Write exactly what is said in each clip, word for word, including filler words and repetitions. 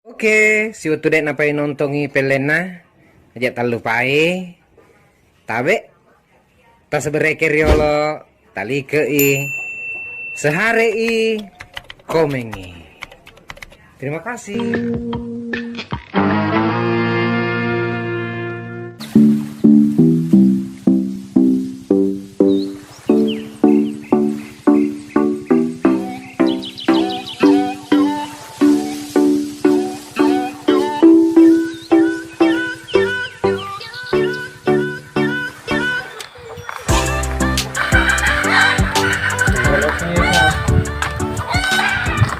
Oke, siwettu de' napainontongi pellenna, aja' tallupai tabe', tasubscribe riolo, talikei, seharei, komengi. Terima kasih.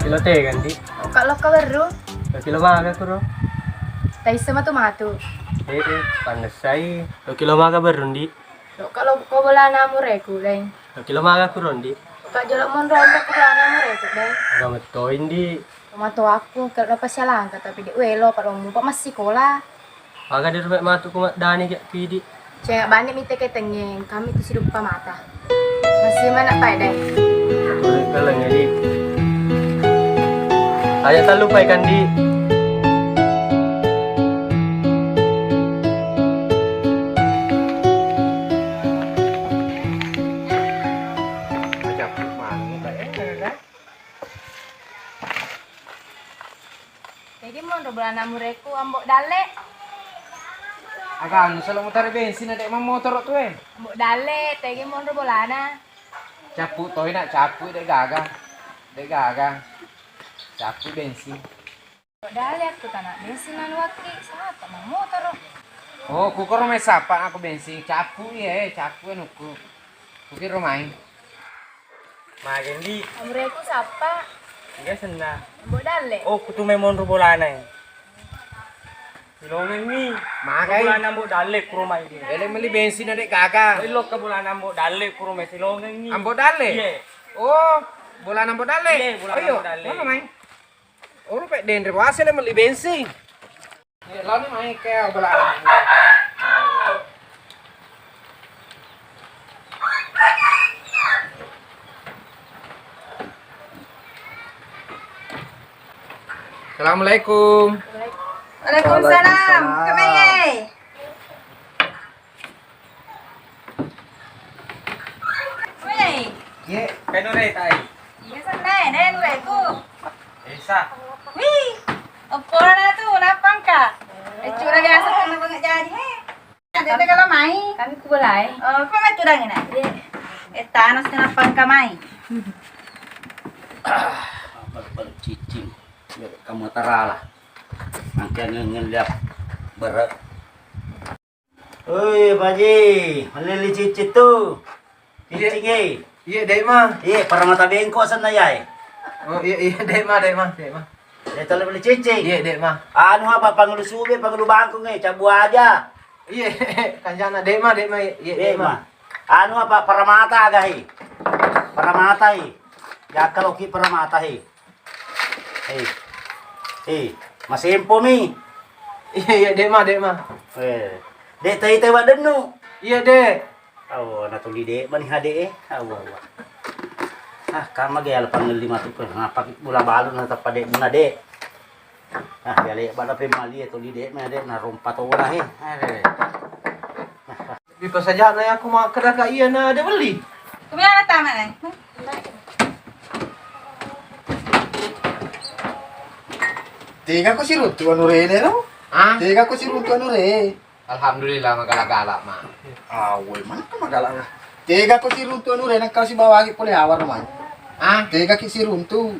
Kilo tega ndi? Lokka-lokka berru. Lokka kilo maga kuro? Taisse matu-matu. Eh, eh, pannessai. Lokka kilo maga berru ndi? Lokka-lokka bolana mureku, Deng. Lokka kilo maga kuro ndi? Lokka jolo' monro onrokku bolana mureku, Deng. Aga mettoi ndi? Tomatoakku, kalau dapat sialangka, tapi de' welo, kalau mupa massikola. Aga de' rumek matu ku maddani ga pidi. Cengak bani mite ketengeng, kami tu siduppa mata. Masih mana pai dai. Kalau jadi. Aja' tallupai kandi. Aja' mangi bae. Tegi monro bolana mureku, Ambo' Dalle. Aga anu selo mutare bensin, de' mammotoro' tu, eh. Ambo' Dalle, tegi monro bolana. Cappu toi nak, cappu de' gaga. De' gaga. Cappu bensin. Ambo' Dalle, aku tana bensin anu wakki, sapa mammotoro'. Oh, kukoro mai sapa aku bensin, cappu iya, eh, cappu anukku. Kukiro mai. Maga ndi? Amureku sappa. Iga senna? Ambo' Dalle. Oh, kutu mai monro bolana, eh. Silongengngi. Magai? Bolana Ambo' Dalle kuro mai dia. Ele meli bensin de' gaga. Ilokka bolana Ambo' Dalle kuro mai silongengngi. Ambo' Dalle? Iye. Oh, bolana Ambo' Dalle? Iye, bolana Ambo' Dalle. Mana mai? Oh, rupe' denre wase le meli bensin. Lani mai ke obala. Assalamualaikum. Waalaikumsalam. Waalaikumsalam. Kemai. Wei. Ye. Kainure tai. Iya, senna, eh, nureku. Esa. Wih. Oppona tu, napangka? Eh, cura biasa tu, nabengak jadi, he. Ada, ada kalau mai. Kami ku bolai. Oh, kau mai tudang ini? Iya. Eh, tanah setengah pangka mai. Balik-balik cicing. Kamu terala. Angkanya ngeliat berat. Oi, Pak Haji, melli cicing tu. Iya. Cicing, eh. Iya, Dek, Ma. Iya, paramata bengko senna ya, eh. Oh, iya, iya, Dek, Ma, Dek, Ma, Dek, Ma. Dia tolong beli cicing. Iya, Dek, Ma. Anu apa, pangulu sube, pangulu bangkung, eh, cabu aja. Iya, kancana, Dek, Ma, Dek, Ma, iya, Dek, Dek, Ma. Ma. Anu apa, paramata aga, eh. Paramata, eh. Ya, kalau ki paramata, eh. Eh. Eh, masempo mi. Iya, iya, Dek, Ma, Dek, Ma. Eh. Dek, tai, tai, wadennu. Iya, Dek. Awo, natuli Dek mani hade, eh. Awo, awo. Ah, kama ge ala pangelli matu ke. Ngapa ki bola balu na tappa Dek muna, Dek. Ah, ya le bala pe mali, eh, tuli Dek mani, Dek, na rompa tola, eh. Are. Di pasajana ya aku makkeda ka iya na de welli. Kumiana tama nai? Tega ko siruntu anu rene ro? Ah? Tega ko siruntu anu re? Alhamdulillah, magala-gala, Ma. Awe, mana ka magala? Tega ko siruntu anu re, nang kau sibawangi pole awar mai. Ah? Tega ki siruntu?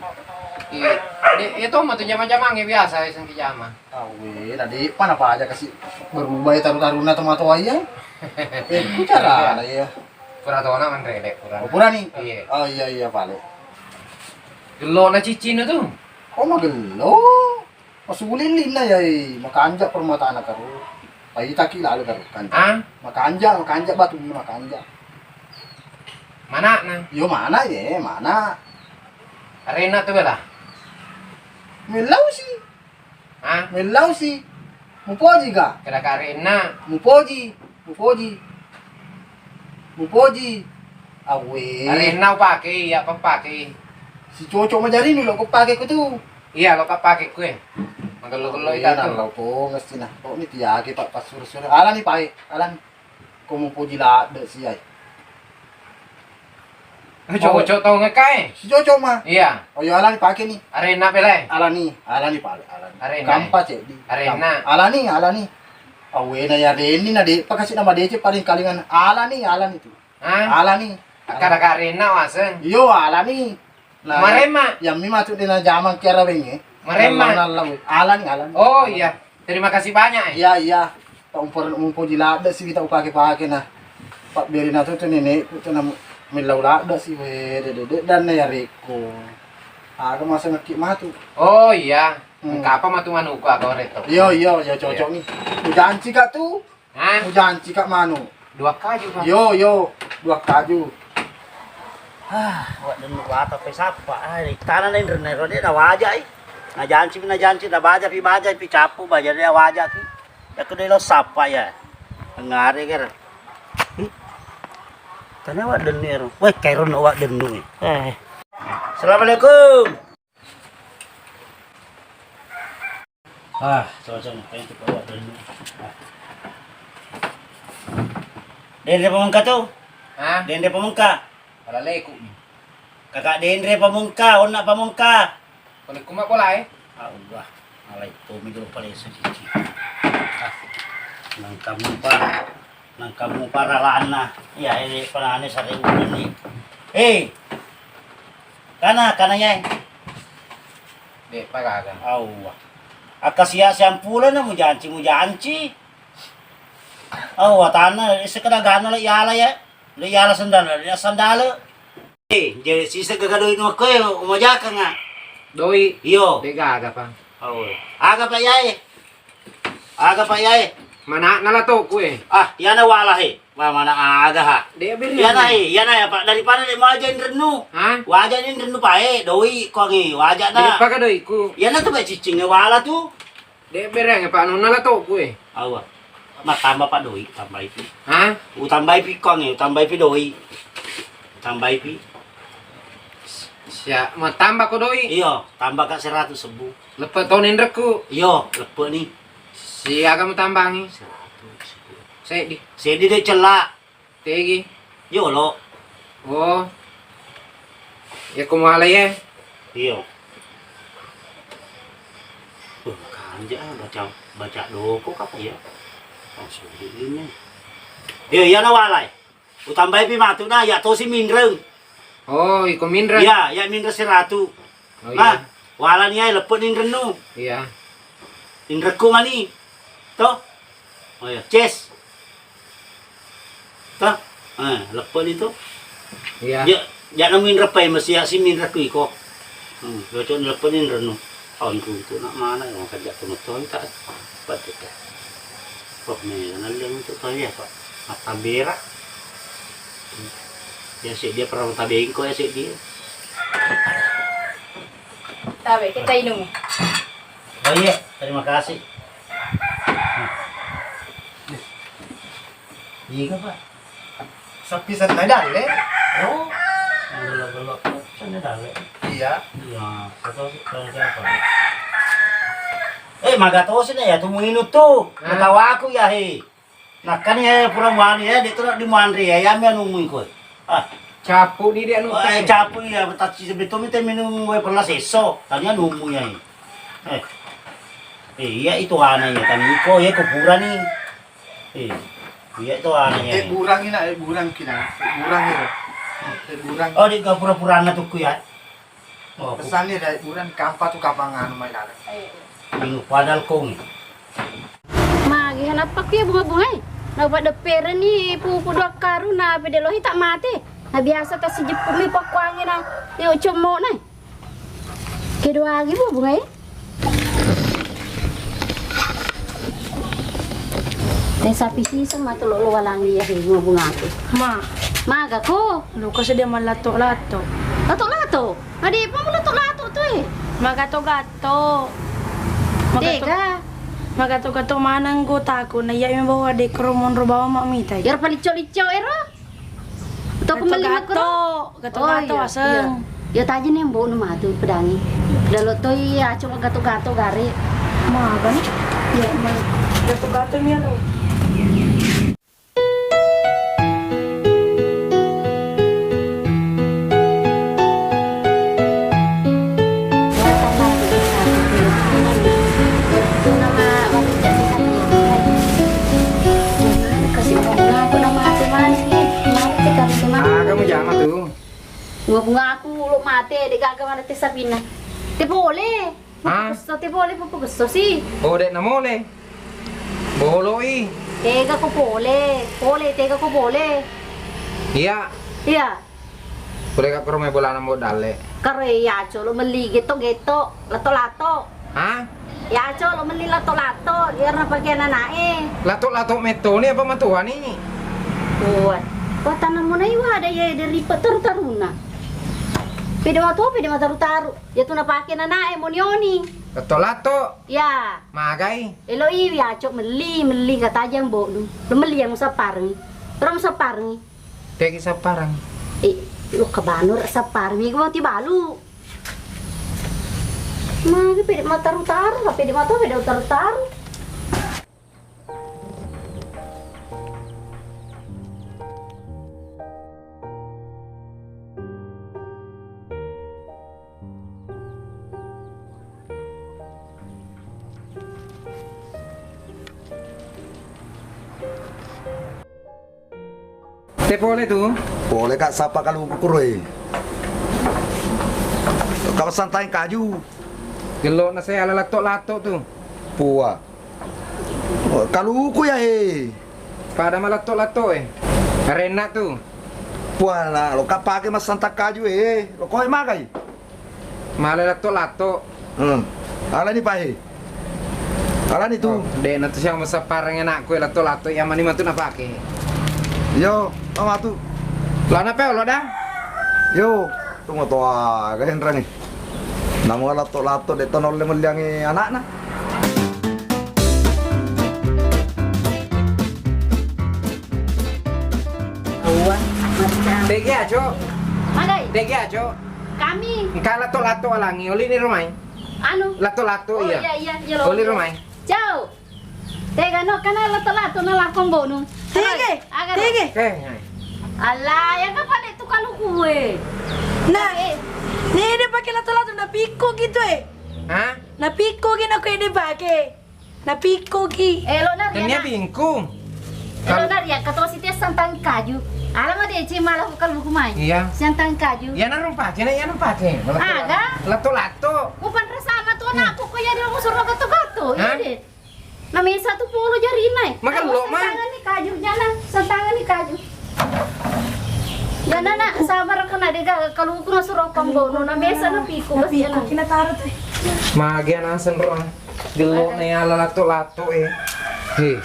Iya. De, iya to matu jama-jamange biasa, iseng ki jama. Awe, na Dek pa napa aja kasi berubah ya taru-taruna tomatoa iya. Eh, ku carana iya. Pura tona manre, Dek, pura. Oh, pura ni? Iya. Oh, iya, iya, pale. Gello na ciccinna tu. Oh, magello. Pasulillinna ya, eh, makanja permatana karu. Paitaki lalu karu kan. Ah? Makanja, makanja batu ni makanja. Mana na? Yo mana ye, mana? Arena tu bela. Mellau si. Ha? Mellausi. Mupoji ga? Keda-keda arenna. Mupoji, mupoji. Mupoji. Awe. Arenna upake, iya, apa pake? Si cocok majarini lo ko pake ko tu. Iya, lo ka pake kue. Gello-gello. Iya, ita tu. Nallau pong estina. Kok ni tiage, Pak, passuru-suru. Alani, Pak, e. Alani. Ko mupoji ladde si ai. Eh, cocok tau ngekae. Si cocok ma. Iya. Oh, iya, alani pake ni. Arena pele. Alani, alani pale, alani. Arena. Kampa ceddi. Arena. Kam-, alani, alani. Awena ya reni na de, pakasi nama D C paling kalingan alani, alani tu. Hah? Alani. Akara karena waseng. Iyo, alani. Nah, maremma. Yang mi masuk di na jamang kira bengi. Maremma. Nallau, nallau. Alani, alani. Oh, iya. Terima kasih banyak, eh. Iya, iya. Tak umpor, umpoji ladde si kita upake-pake nah. Pak beri na tu, tu nenekku tu na millau ladde si, we, de, de, de, dan na ya reko. Aga masa ngeki matu. Oh, iya. Hmm. Engka apa matu manuku aga ore to? Iyo, iyo, ya cocok ni. Ujanci kak tu. Hah? Mujanci kak manu. Dua kaju, Pak. Yo, yo, dua kaju. Ah, wa dennu wata pe sappa. Ah, tana na inrena ro de na waja i. Na janci, na janci, na baja pi baja pi capu baja de waja ki. Ya kudu lo sappa ya. Ngare ger. Ih. Tana wa dennu ro. Weh, kairo no wa dennu. Eh. Assalamualaikum. Ah, cocok, makanya tu bawa dulu. Ah. Denre pamengka tu? Hah? Denre pamengka? Pala leku ni. Kakak denre pamengka, onna pamengka. Pala kuma pola, eh? Ah, wah, alai tu mi dulu pala isu cici. Ah, nang kamu pa. Nang kamu paralana, iya, ini panane sare uluni. Eh, kana, kana ya. Dek, pagaga. Awwa. Akka sia siampulana mujanci, mujanci. Awwa, tanna, sekedar gana le yala ya. Le yala sendal, le sendal. Eh, je siseng gaga doi nuakkoe, umajakanga. Doi? Iyo. De gaga, Pak. Oh. Aga, Pak, yae? Aga, Pak, yae? Mana'na la toku, eh. Ah, iyana wala, he. Wah, mana aga, ha? De beri. Iyana, he, iyana ya, Pak. Daripada de waja inrennu. Hah? Waja inrennu, Pak, eh. Doi, kong, eh. Waja na. De paka doiku. Iyana tu, Pak, cicing, eh, wala tu. De bereng, Pak, nonna la toku, eh. Awa. Matamba, Pak, doi, tambai pi. Hah? Utambai pi kong, eh, utambai pi doi. Utambai pi. Sia, matamba ko doi? Iyo, tambah ka seratus sebu. Leppe to ninrekku. Iyo, leppe ni. Siaga mutambangi? Seratus sebu. Seddi. Seddi de cella. Tegi? Yolo. Oh. Ya, ko mualai, eh? Iyo. Wah, kanja, ah, baca, baca doko kapa ya? Oh, sulit ini. Iyo, iya na walai. Utambai pi matu na, ya tosi minreng. Oh, iko minreng? Iya, ya minreng seratu. Oh, nah, iya. Walani ai leppe ninrennu. Iya. Inrekku mani. To? Oh iya, ces. To? Eh, leppe ni to. Iya. Ya, ya nemu inreppai mesti ya si minrekku iko. Hmm, cocok leppe ninrennu. Tauntu tu nak mana yang kerja kono tonta. Pateka. Oh, me naleng tu to ya, Pak. Matabera. Ya, si dia pernah tabengko ya, si dia. Tabe, kita inung. Oh iya, terima kasih. Iya, Pak. Sapi senna dalle. Oh, gelo-gelo senna dalle. Iya. Iya, kata siapa? Eh, maga tosi na ya, tu muinu tu. Hah? Tawaku ya, he. Nakkani, eh, pura muani, eh, de' tu di muanre, eh, yami anu mui koe. Ah. Capu di dia anu. Eh, capu iya, tacci sebetulnya te minum wae pella sesso, tania numu ya. Eh. Eh, iya itu ana ya, tani iko ya ko pura ni. Eh. Iya itu ana ya. Eh, burang ina, eh, burang kina. Eh, burang ya. Eh, burang. Oh, di pura-purana tuku ya. Oh, ku- Pesanni dai burang kampa tu kapang anu mai laleng. Minggu padal kong. Magi hanappa ku ya bunga-bunga e. Na pada pereni pupu dua karu na pede lohi tak mate. Na biasa tak sijeppu mi pakkuangi na. Yo cemmo na. Kedua lagi bunga-bunga e. Te sapi siseng matu lo walangi ya bunga-bunga aku. Ma. Maga ko. Lo ka sedia malatto-latto. Latto-latto. Ade pa mula to lato tu e. Magato-gato. Magato. Dega. Magato-gato maneng go tako na iya mi bawa de kro monro bawa mak mita. Yar palicco-licco ero. To ko melli makro. Gato-gato. Gato-gato aseng. Iya. Ya taji ni mbok nu matu pedangi. Dalo to iya acok gato-gato gare. Maga nih? Ya, ma-, gato-gato nih, anu. Aga mujama tu. Bunga-bunga aku lo mate, de' gaga mana te sapinna. Te pole. Hah? Puppu kesso, te pole puppu kesso si. Oh, de' na mole. Boloi. Tega ko pole. Pole, tega ko pole. Iya. Iya. Pole ka ko ro mai bolana Mbok Dalle. Karo iya, colo melli getto-getto, lato-lato. Hah? Iya, colo melli lato-lato, biar na pake anak-anak e. Lato-lato metto ni apa matoa ni? Kuat. Wah, tanammu na iwa ada iya dari pe-, taru-taruna. Pede matoa, pede mataru-taru. Iya tu napake nanae moni-oni. Lato-lato. Iya. Magai. Elo iwi acok melli, melli katajang bodu. Lo melli yang musapparengi. Orang musapparengi. Tegi sappareng. Eh, lo kabano rak sapparengi, gua ti balu. Magai pede mataru-taru, pede matoa, pede taru-taru. Te pole tu? Pole ka sapa kaluku kuro e. Ka santai kaju. Gello na saya ala lato-lato tu. Pua. Kaluku ya e. Pada malato-lato e. Arenna tu. Pua na lo ka pake massantang kaju e. Lo koe magai. Male lato-lato. Hmm. Alani pahe. Alani tu. Oh, de' na tu siang masappareng anakku e lato-lato iya mani matu napake. Yo, mama tu. Lana pe lo da. Yo, tu matoa ga enrangi. Namo lato-lato de' to naulle melliangi anakna. Awan, macam. Tegi aco. Magai. Tegi aco. Kami. Engka lato-lato alangi, oli ni rumai. Anu. Lato-lato. Oh, iya. Iya, iya, iya, lo. Oli rumai. Ciao. Tega no kana lato-lato na lakon bonu. Tege. Aga no. Tege. Eh, eh. Allah, ya kapan itu kaluku e? Nah, eh, ni de' pake lato-lato na pikko gitu e. Hah? Na pikko gitu na ko de' pake. Napikkoki. Eh, lo na Riana. Tania bingkung. Eh, lo na Riana, katosi te santang kaju. Ala ma de' ci mala ko kaluku mai. Iya. Santang kaju. Iya, na rumpake, na iya rumpake. Aga? Lato-lato. Ko panrasana tu anakku ko iya dia musuh gato-gato. Iya de'. Na mesa tu polo jarina e. Magello ma. Santangani kaju jana, santangani kaju. Jana na, sabar kena de' ga kaluku na suro pambono, na mesa na pikko. Na pikko kina taro tu. Magi ana senro. Gello na iya lato-lato e. He.